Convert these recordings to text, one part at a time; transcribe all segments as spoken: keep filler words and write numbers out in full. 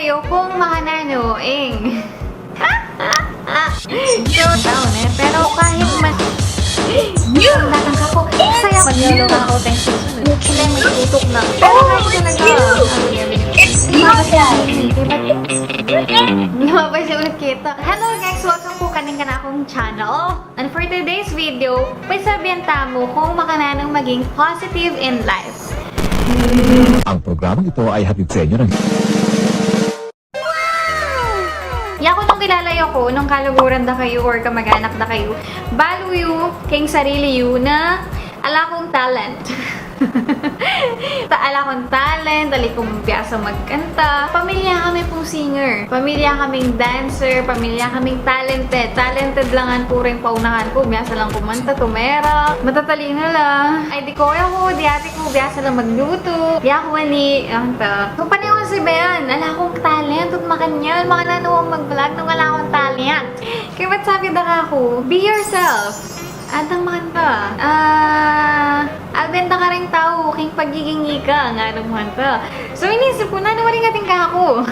Yu kung makananu ing. So, tau ne. Pero kahit man, ang datang ka ku, saya magluluto ako, thank you. Sila may tutok na. Pero kahit talaga, lumabas siya ulit kita. Hello guys, welcome po kaning kanakung channel. And for today's video, pagsabian tamu kung makananung maging positive in life. Ang programang ito ay hatid sa inyo ng Yaku nung kilala yu ku, nung kaluguran da kayu or kamag-anak da kayu, balu yu keng sarili yu na ala kung talent. Ta-, ala kung talent, ali kung biasa magkanta. Pamilya kami pung singer. Pamilya kaming dancer, pamilya kaming talented. Talented lang ang puring paunahan ku. Biasa lang kumanta, tumera. Matatalino la. Ay, di ko, yaku, di ate ku, biasa lang magluto. Di aku mani, ang ta. Kung paneho si Bean, ala kung talent, at makanyan, makananu mag-vlog nung ala kung talent. Kaya ba't sabi da kaku, "Be yourself." Adang makanta. Ah, albenta ka ring tau, king pagiging ika, nga adang makanta. So, inisip ku, nanu maring atin kaku.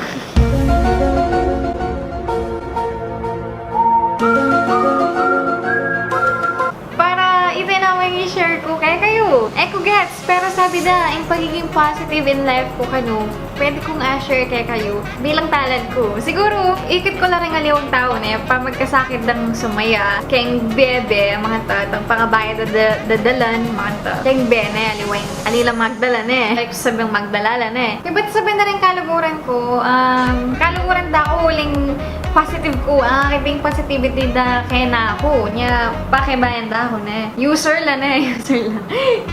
Para ita naman i-share ku kekayu. E ku gets, pero sabi da, ing pagiging positive in life ku kanu, pwede kung a-share kekayu bilang talent ku. Siguru, ikit ku la ring aliwang tau, ne, pamagkasakit dang sumaya, keng bie-bie, makanta, tang pangabayad da, da, dadalan, makanta. Keng bie, ne, aliwang, ali lang magdala, ne. Like, sabing magdala la, ne. Iba't sabi na rin kaluguran ku, um, kaluguran da ku, uling positive ku, ah, keeping positivity da kena ku. Nya, pakibayan da ku, ne. User la, ne, user la.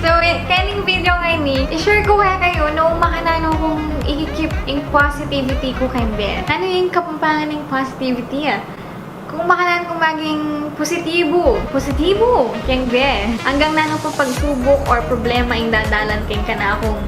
So, eh, kening video ngeni, i-share ku kekayu nung makananu kung i-keep ing positivity ku keng bie. Nanu ing Kapampangan ning positivity, ah? Kung makananu kung maging positibu, positibu keng bie. Anggang nanu pung pagsubuk or problema ing dadalan keng kanakung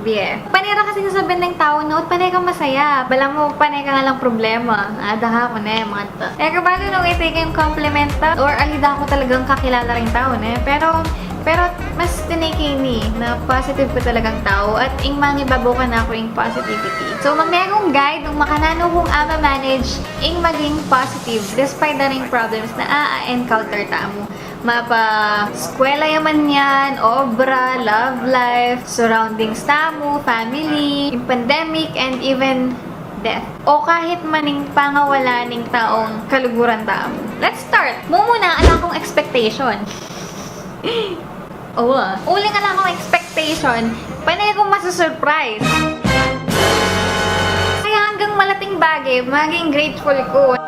bie. Pane ra kasing sasabian ning tau na, "Ot pane kang masaya." Balamu, pane kang alang problema. Ada kaku, ne, makanta. E ku balu nung iti keng compliment ta, or ali da ku talagang kakilala ring tau, ne. Pero, pero mas tinake ini na positive ku talagang tau, at ing mangibabaw kanaku ing positivity. So, magmegong guide nung makananu kung ama-manage ing maging positive despite da ring problems na a-encounter tamu. Mapa eskwela ya man yan, obra, love life, surroundings tamu, family, ing pandemic, and even death. O kahit man ing pangawala ning taung kaluguran tamu. Let's start! Mumuna, ala kung expectation. O, ah. Uling ala kung expectation, pane kung masusurprise. Kaya anggang malating bage, maging grateful ku.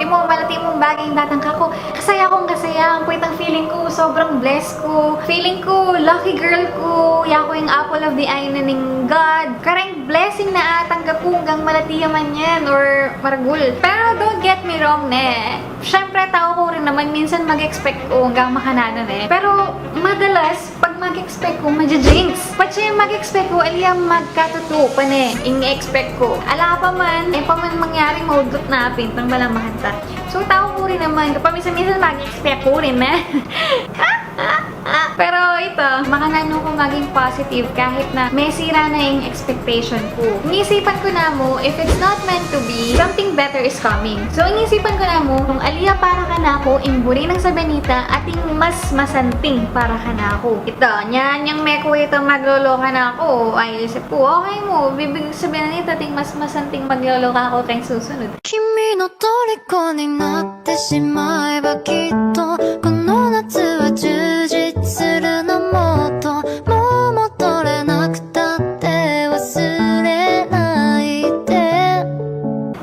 Di mu, malati mung bage ing datang kaku. Kasaya kung kasaya, ang puwitang feeling ku, sobrang blessed ku. Feeling ku, lucky girl ku, yaku ing apple of the eye na ning God. Kareng blessing na atanggap ku, anggang malati ya man yan, or maragul. Pero don't get me wrong, ne. Siyempre, tau ku rin naman, minsan mag-expect ku anggang makananu, ne. Pero madalas, pag mag-expect ku, maji-jinx. Patse mag-expect ku, ali ya magkatutu, pane, ing expect ku. Ala pa man, e pa man mangyari, maudut na, pintang bala makanta. So, tau ku rin naman, paminsan-minsan mag-expect ku rin, ne. Pero ita, makananu ku maging positive kahit na mesira na ing expectation ku. Inisipan ku namu, if it's not meant to be, something better is coming. So, inisipan ku namu, nung ali ya para kanaku, ing buri nang sabian nita, atin mas masanting para kanaku. Ita, nya, nyang meku ita maglolo kanaku, ay, isip ku, okay mu, bibig sabian nita, atin mas masanting maglolo kaku keng susunod. 君の虜になってしまえばきっとこの夏は充実するのもっともう戻れなくたって忘れないで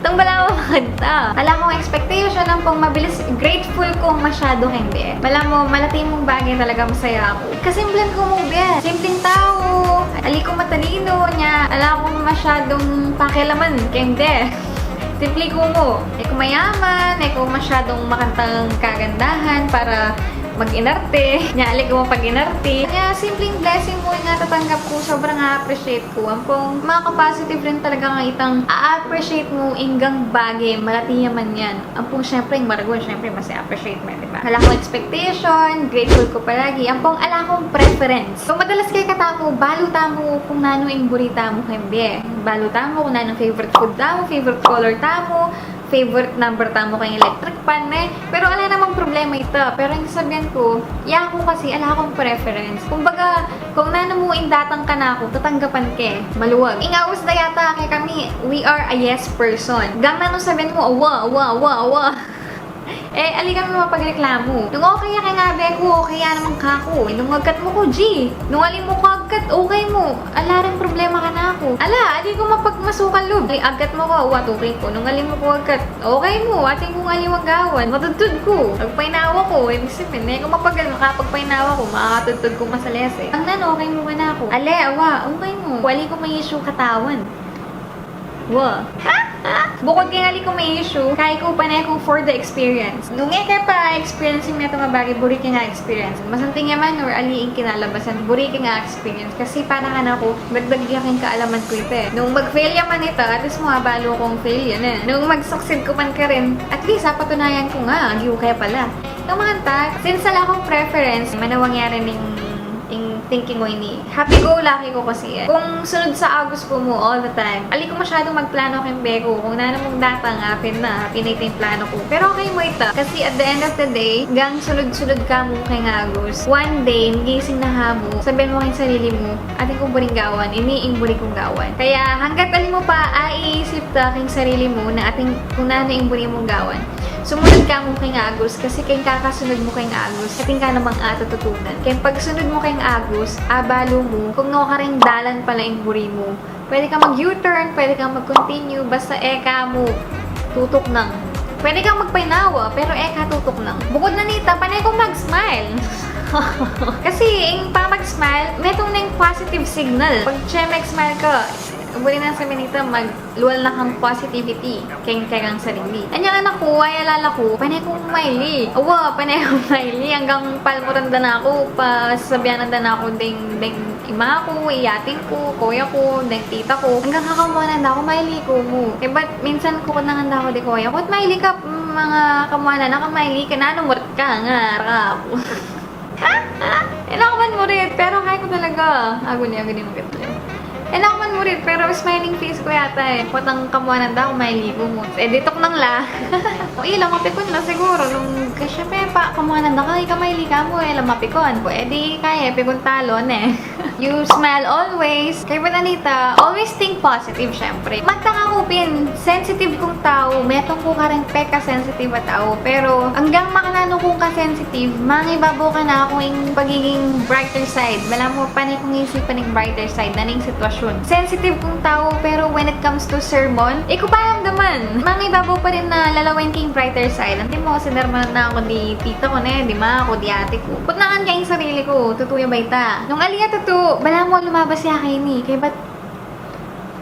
Tang bala mu makanta. Ala kung expectation ampong mabilis grateful ku masyadu keng bie. Balamu, malati mung bage talaga masaya ku. Kasimplen ku mung bie. Simpleng tau. Ali ku matalino, nya ala kung masyadung pakialaman keng bie. Simple ku mu. E ku mayaman, e ku masyadung makantang kagandahan para mag-inarte. Nya, ali ku mapag-inarte. Nya, simpleng blessing mu ing tatanggap ku, sobrang a-appreciate ku. Ampong, maka-positive rin talaga kang itang a-appreciate mu inggang bage, malati ya man yan. Ampong, syempre, ing maragul, syempre, mas i-appreciate mu, di ba? Ala kung expectation, grateful ku palagi. Ampong, ala kung preference. So, madalas kekatamu, balu tamu kung nanu ing buri tamu keng bie. Balu tamu kung nanu favorite food tamu, favorite color tamu, favorite number tamu keng electric fan, ne? Pero ala namang problema ita. Pero ing sasabian ku, yaku kasi ala kung preference. Kumbaga, kung nanu mu ing datang kanaku, tatanggapan ke. Maluag. Ing awis da yata kekami, we are a yes person. Gang nanu sabian mu, awa, awa, awa, awa. E, ali kami mapagreklamu. Nung okay ya keng abe ku, okay ya naman kaku. Nung agkat mu ku, G. Nung ali mu ku agkat, okay mu. Ala ring problema kanaku. Ala, ali ku mapagmasukal lub. Ali, agkat mu ku, awa, okay ku. Nung ali mu ku agkat, okay mu. Atin kung aliwang gawan. Matudtud ku. Agpainawa ku. Ibig sabian, e ku mapagal, makapagpainawa ku. Makakatudtud ku masalese. Ang nan, okay mu kanaku. Ale, awa, okay mu. Ali ku may issue katawan. Wa. Bukut keng ali ku may issue, kaya ku pane kung for the experience. Nung e ke pa experience ing metung a bage, buri ke nga experience. Masanting ya man or ali ing kinalabasan, buri ke nga experience. Kasi para kanaku, dagdag ya keng kaalaman ku ita e. Nung mag-fail ya man ita, at least mu abalu kung fail ya, ne. Nung mag-succeed ku man karin, at least apatunayan ku nga, agiu ke pala. Nung makanta, since ala kung preference, manawang ya rin ing, ing thinking ku ini. Happy-go-lucky ku kasi e. Kung sunud sa agus ku mu all the time, ali ku masyadung magplano keng bie ku. Kung nanu mung datang, a pin na, a pin na ita ing plano ku. Pero okay mu ita. Kasi at the end of the day, gang sunud-sunud ka mu keng agus, one day, magising na ka mu, sabian mu keng sarili mu, atin kung buring gawan, ini ing buri kung gawan. Kaya hanggat ali mu pa aiisip ta keng sarili mu na atin kung nanu ing buri mung gawan, sumunud ka mu keng agus, kasi keng kakasunud mu keng agus, atin ka namang atututunan. Keng pagsunud mu keng agus, abalu mu kung nukarin dalan pala ing buri mu. Pwede ka mag-U-turn, pwede ka mag-continue, basta e ka mu tutuknang. Pwede kang magpainawa, pero e ka tutuknang. Bukut na nita, pane kung mag-smile. Kasi ing pamag-smile, metung neng positive signal. Pag siya mag-smile ka, buri nang sabian nita, mag-lual na kang positivity keng kekang sarili. Anyang anak ku, ay alala ku, pane kung maili. Awa, pane kung maili. Anggang palmuran da na ku, pasasabian da na ku deng, deng ima ku, i ating ku, kuya ku, deng tita ku. Anggang kakamuanan da ku, maili ku mu. E, but minsan kukutangan da ku di kuya ku, at maili ka, mga kamuanan, naka maili ka, nanu murit ka, ngara ku. E na ku man murit, pero kaya ku talaga. Aguni, aguni, murit. E na ku man murit, pero smiling face ku yata e. Potang kamuanan da ku, maili ku mu. E, di tuknang la. O, ila, mapikun la siguru. Nung, kasi, siyempre, pa, kamuanan da ka, ika maili ka mu, ila mapikun. E di, kaya, pikun talon e. You smile always. Kaya ba, Anita, always think positive, syempre. Magtaka ku pin, sensitive kung tau, metung ku kareng peka-sensitive a tau, pero anggang makananu kung ka-sensitive, mangibabaw kanaku ing pagiging brighter side. Balamu, pane kung isipan ing brighter side na ning sitwasyun. Sensitive kung tau, pero when it comes to sermon, e ku pa ramdaman. Mangibabaw pa rin na lalawen king brighter side. Antimo, sinermonan na ku di tita ku, ne, di ima ku, di ate ku. Putnangan ke ing sarili ku, tutu ya ba ita? Nung ali ya tutu, balamu lumabas ya keni. Kaybat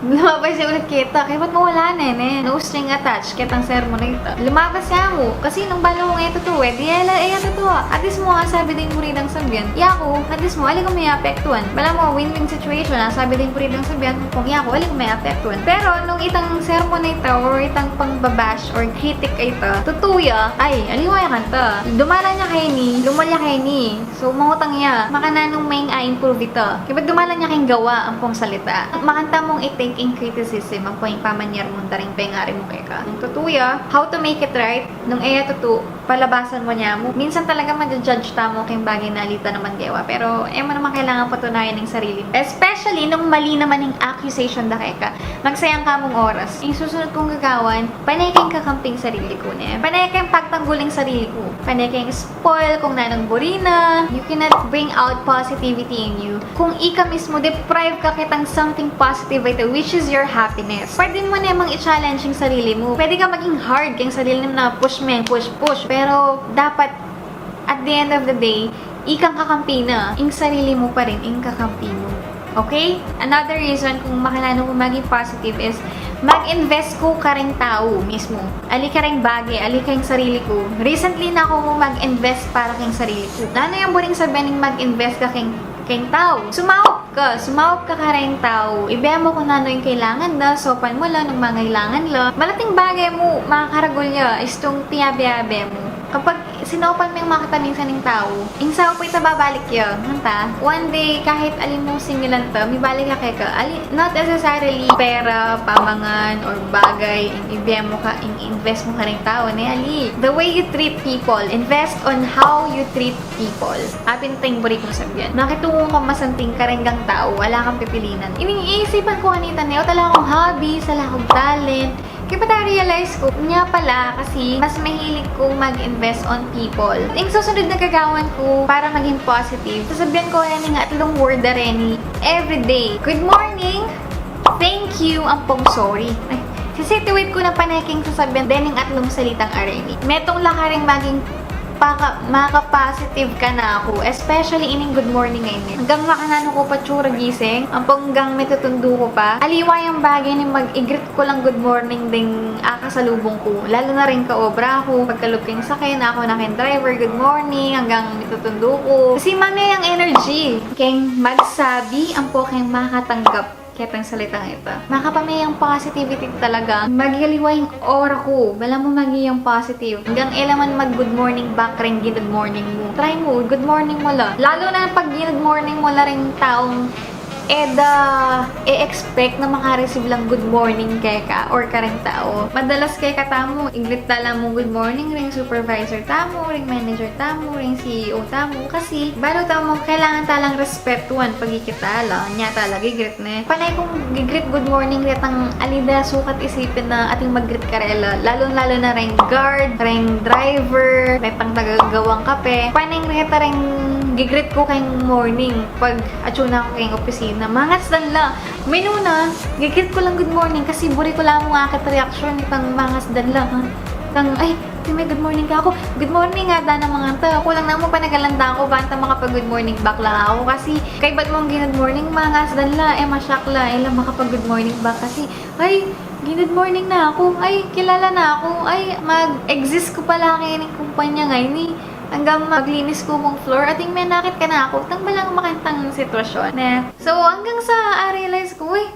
lumabas ya ulit keta. Kaybat mawala ne, ne? No string attached ketang sermon a ita. Lumabas ya mu. Kasi nung balu kung e tutu, e di e la, e ya tutu. At least mu, asabi ding buri dang sabian. Yaku, at least mu, ali kung maapektuan. Balamu win-win situation, asabi ding buri dang sabian, kung yaku, ali kung maapektuan. Pero nung itang sermon a ita, or itang pangbabash, or critic a ita, tutu ya, ay, aliwa ya kanta. Dumalan ya keni, lumal ya keni. So, mangutang ya, makananu mung a-improve ita. Kaybat dumalan ya keng gawa ampong salita. Makanta mung i-take ing criticism ampong ing pamanyar mung daring pengari mu keka. Nung tutu ya, how to make it right? Nung e ya tutu, palabasan mu ne mu. Minsan talaga maja-judge tamu keng bage na ali ta naman gewa. Pero e mu naman kailangan patunayan ing sarili mu. Especially nung mali naman ing accusation da keka. Magsayang ka mung oras. Ing susunut kung gagawan, pane keng kakamping sarili ku, ne? Pane keng pagtanggul ing sarili ku. Pane keng spoil kung nanung buri na. You cannot bring out positivity in you kung ika mismu deprive ka ketang something positive a ita, which is your happiness. Pwede mu ne mang i-challenge ing sarili mu. Pwede ka maging hard keng sarili mu na push me, push, push. Pero dapat, at the end of the day, ikang kakampi na. Ing sarili mu pa rin ing kakampi mu. Okay? Another reason kung makananu ku maging positive is mag-invest ku kareng tau mismu. Ali kareng bage, ali kareng sarili ku. Recently na ku mag-invest para keng sarili ku. Nanu yang buring sabian ning mag-invest ka keng, keng tau? Sumaup ka, sumaup ka kareng tau. Ibie mu kung nanu ing kailangan da, saupan mu la nung mangailangan la. Malating bage mu, makakaragul ya, istung piabe-abe mu. Kapag sinaupan mu yang makataminsan ning tau, ing saup ita babalik ya. Ngana, one day, kahit ali mung singilan ta, mibalik la keka. Ali, not necessarily pera, pamangan, or bagay, ing ibie mu ka, ing invest mu kareng tau, ne, ali. The way you treat people, invest on how you treat people. Apin ita ing buri kung sabian. Makitungo kang masanting kareng tau, ala kang pipilinan. Ining iisipan ku kanita ne, o, ala kung hobby, ala kung talent, kaybat a-realize ku, nya pala, kasi mas mahilig kung mag-invest on people. Ing susunod na gagawan ku para maging positive, sasabian ku reni ing atlung word a reni everyday. Good morning, thank you, ampong sorry. Ay, sisituit ku na pane king sasabian dening atlung salitang a reni. Metung la kareng maging paka-, maka-positive kanaku, especially ining good morning a ini. Anggang makananu ku pa tsura gising, ampong anggang mitutundu ku pa. Aliwa yang bage ning mag-i-greet ku lang good morning deng akasalubung ku. Lalu na ring kaobra ku, pagkalub keng sake, aku na keng driver, good morning, anggang mitutundu ku. Kasi mamie yang energy keng magsabi, ampo keng makatanggap ketang salitang ita. Makapamie yang positivity talaga. Magaliwa ing aura ku. Balamu maging positive. Anggang e la man mag-good morning back reng gi-good morning mu. Try mu, good morning mu la. Lalu na pag gi-good morning mu la reng taung e da e-expect na maka-receive lang good morning keka or kareng tau. Madalas kekatamu, i-greet ta la mu good morning reng supervisor tamu, reng manager tamu, reng C E O tamu. Kasi balu tamu kailangan ta lang respetuan pag ikit ta la, nya ta la gi-greet ne. Pane kung gi-greet good morning retang ali da sukat isipin na atin mag-greet karela. Lalu-lalu na reng guard, reng driver, retang taga-gawang kape. Pane reta reng gi-greet ku keng morning pag atsu na ku keng opisina. Mangasdan la. Minuna, gi-greet ku lang good morning kasi buri ku la mung akit reaksyon itang mangasdan la, ha? Itang, ay, Ate May, good morning ka. Aku, good morning, ada na manganta. Kulang na mu panagalan da ku, banta makapag-good morning back la aku. Kasi, kaybat mung gi-good morning, mangasdan la, e ma-shock la, e la makapag-good morning back. Kasi, ay, gi-good morning na aku. Ay, kilala na aku. Ay, mag-exist ku pala keni kumpanya ngeni. Anggang maglinis ku mung floor, atin menakit kanaku. Itang balang makantang sitwasyon, ne? So, anggang sa a-realize ku, uy,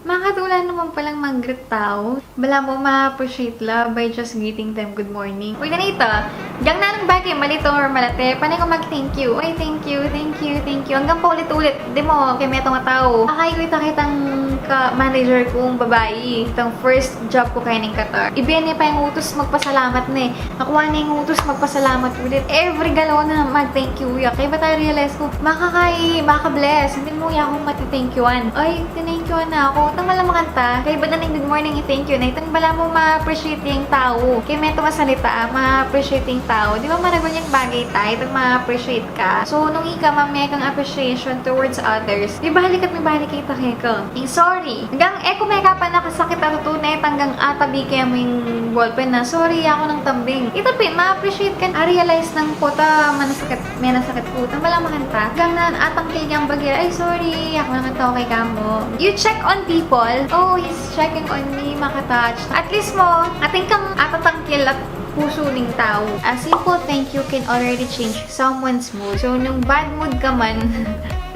makatula naman palang mag-greet tau. Balamu ma-appreciate la by just greeting them good morning. Uy, kanita, anggang nanung bage, malitu or malate, pane kung mag-thank you. Uy, thank you, thank you, thank you. Anggang paulit-ulit. Di mu, keng metung a tau. Akay ku ita ketang ka-manager kung babai. Itang first job ku keni king Qatar. Ibie ne pa ing utus magpasalamat ne. Aku ne ing utus magpasalamat ulit. Every galaw na mag-thank you ya. Kaybat a-realize ku, makakay, maka-bless. Hindi mu ya aku mati-thank you-an. Ay, tinank you-an na aku. Itang balamu makanta. Kaybat na ning good morning, i-thank you na. Itang balamu ma-appreciate yang tau. Keng metung a salita, ma-appreciate yang tau. Di ba maragul yang bage ta, itang ma-appreciate ka. So, nung ika mamie kang appreciation towards others, mibalik at mibalik ita keka. Ing sorry. Anggang e ku mekapan a kasakit a tutu ne, anggang atabi ke mu ing ballpen na, "Sorry, aku nang tambing." Ita pin, ma-appreciate ka, a-realize nang pota, manasakit, menasakit ku. Itang balamu makanta. Anggang nanu, atangkil yang bage, "Ay, sorry, aku nang tau kekamu." You check on people. "Oh, he's checking on me," maka-touch. At least mu, atin kang atatangkil at pusu ning tau. A simple thank you can already change someone's mood. So, nung bad mood ka man,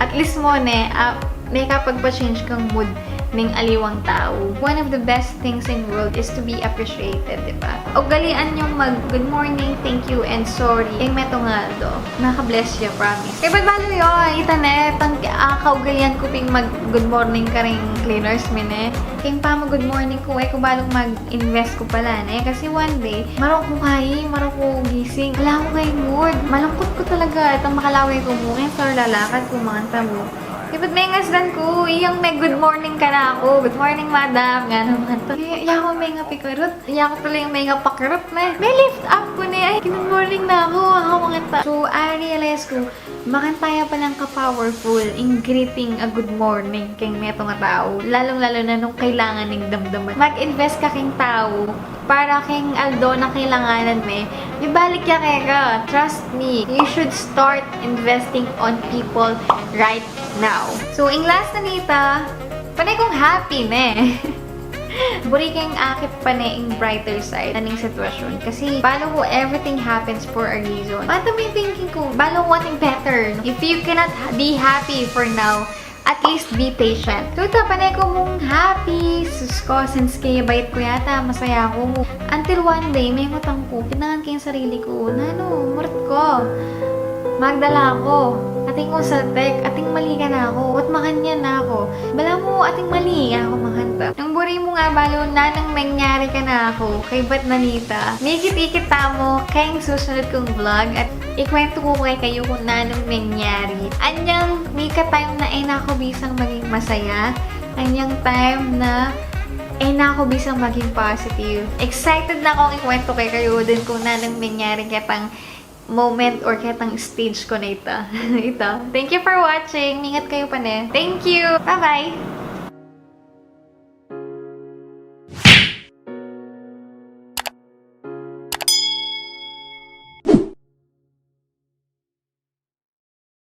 at least mu ne, ah, mekapagpa-change kang mood ning aliwang tau. One of the best things in world is to be appreciated, di ba? Ugalian yung mag-good morning, thank you, and sorry. Keng metung a aldo, maka-bless ya, promise. Kaybat balu yu, ita ne, itang, ah, kaugalian ku pin mag-good morning kareng cleaners mi ne. Keng pamu-good morning ku, e ku balung mag-invest ku pala ne. Kasi one day, marok ku kayi, marok ku gising. Ala ku keng mood. Malungkut ku talaga. Itang makalawe ku mu, keng floor lalakad ku, manganta mu. Kaybat mengasdan ku, iyang me-good morning kanaku. "Good morning, madam." Ngana, manganta. E, e aku menga pikirut. E aku pala ing menga pikirut ne. Me-lift up ku ne. Ay, good morning na aku. Aku manganta. So, a-realize ku, Makanyan pala ka-powerful ing greeting a good morning keng metung a tau, lalung-lalu na nung kailangan ning damdaman. Mag-invest ka keng tau para keng aldo na kailangan me, ibalik ya keka. Trust me, you should start investing on people right now. So, ing last na nita, pane kung happy ne. Buri keng akit pane ing brighter side na ning sitwasyun. Kasi balu ku everything happens for a reason. Pati mi thinking ku, balu ku atin better. If you cannot ha- be happy for now, at least be patient. Tuta pane ku mung happy. Sus ko, since kaya bait ku yata, masaya ku. Until one day, mengutan ku, kinangan keng sarili ku, nanu, murit ku. Magdala ku. Atin kung saltik, atin mali kanaku, at makanyan na ku. Balamu atin mali aku makanta. Nung buri mu nga balu nanung menyari kanaku, kaybat na nita. Mikit-ikit tamu keng susunut kung vlog at ikwentu ku kekayu kung nanung menyari. Anyang mika time na e na ku bisang maging masaya. Anyang time na e na ku bisang maging positive. Excited na kung ikwentu kekayu din kung nanung menyari ketang moment or ketang stage ku na ita. Ita. Thank you for watching. Ingat kayu pane. Thank you. Bye-bye.